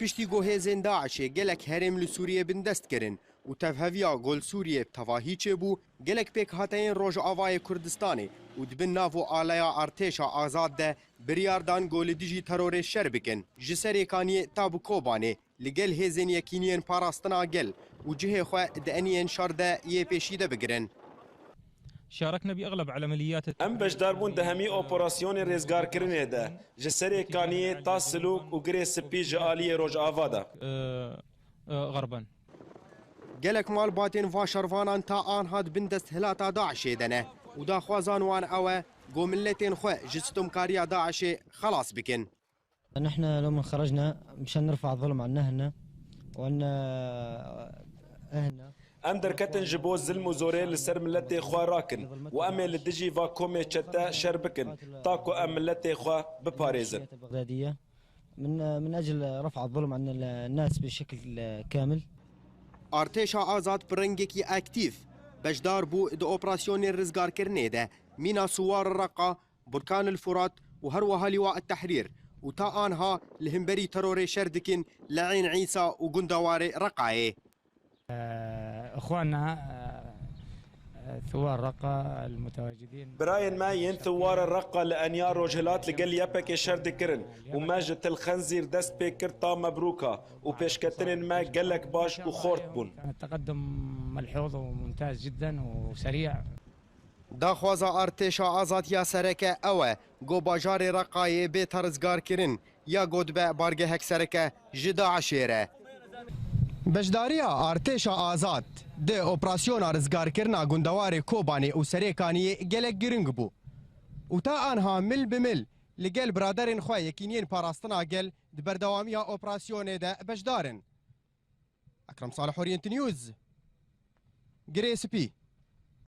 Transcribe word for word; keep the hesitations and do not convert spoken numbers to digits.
Piştî ku hêzên DAIŞê gelek herêm li Sûriyê bindest kirin û tevheviya ku li Sûriyê bi tevahî çêbû, gelek pêkhateyên Rojavayê Kurdistanê û di bin nav û aleya Artêşa Azad de biryar dan ku li dijî terorê şer bikin. Ji Serêkaniyê ta bi Kobanê li gel hêzên Yekîniyên Parastina Gel û cihê xwe di eniyên şer de yê pêşî de bigirin. شاركنا بأغلب عمليات Em beşdar bûn di hemî operasyonên rêzgarkirinê de, ji Serêkaniyê ta Silûk û Girê Spî ji aliyê Rojava de. آه، آه، غربا. Gelek malbatên va şervanan ta anha di bin dest hilata DAIŞê de ne û daxwazan wan ew e ku miletên xwe ji sitomkariya DAIŞê xelas bikin. نحن لما خرجنا مشان نرفع الظلم عن أهلنا وأن أهلنا Em derketin ji bo zilm û zorê li ser miletê xwe rakin û em ê li dijî va komê çete şer bikin, ta ku em miletê xwe biparêzin. البغدادية من من أجل رفع الظلم عن الناس بشكل كامل. Artêşa Azad bi rengekî aktîf beşdar bû di operasyonên rizgarkirinê de, mîna Siwar Reqa, Burkan el Furat û her wiha Lîwa et Tehrîr û ta anha li hemberî terorê şer dikin li Eyn Îsa û gundewarê Reqayê. اخواننا ثوار رقة المتواجدين. Birayên me yên Thiwara Reqa li enya rojhilat li gel YPGê şer dikirin û me ji Til Xenzîr dest pê kir ta Mebrûka û pêşketinên me gelek baş û xort bûn. كان التقدم ملحوظ وممتاز جدا وسريع. Daxwaza Artêşa Azad ya sereke ew e ku bajarê Reqayê bête rizgarkirin ya ku dibe bargehek sereke ji DAIŞê re. Beşdariya Artêşa Azad di operasyona rizgarkirina gundewarê Kobanê û Serêkaniyê gelek giring bû û ta anha mil bi mil li gel biraderên xwe Yekîniyên Parastina Gel di berdewamiya operasyonê de beşdar in. Ekrem Salih, Orient News, Girê Spî.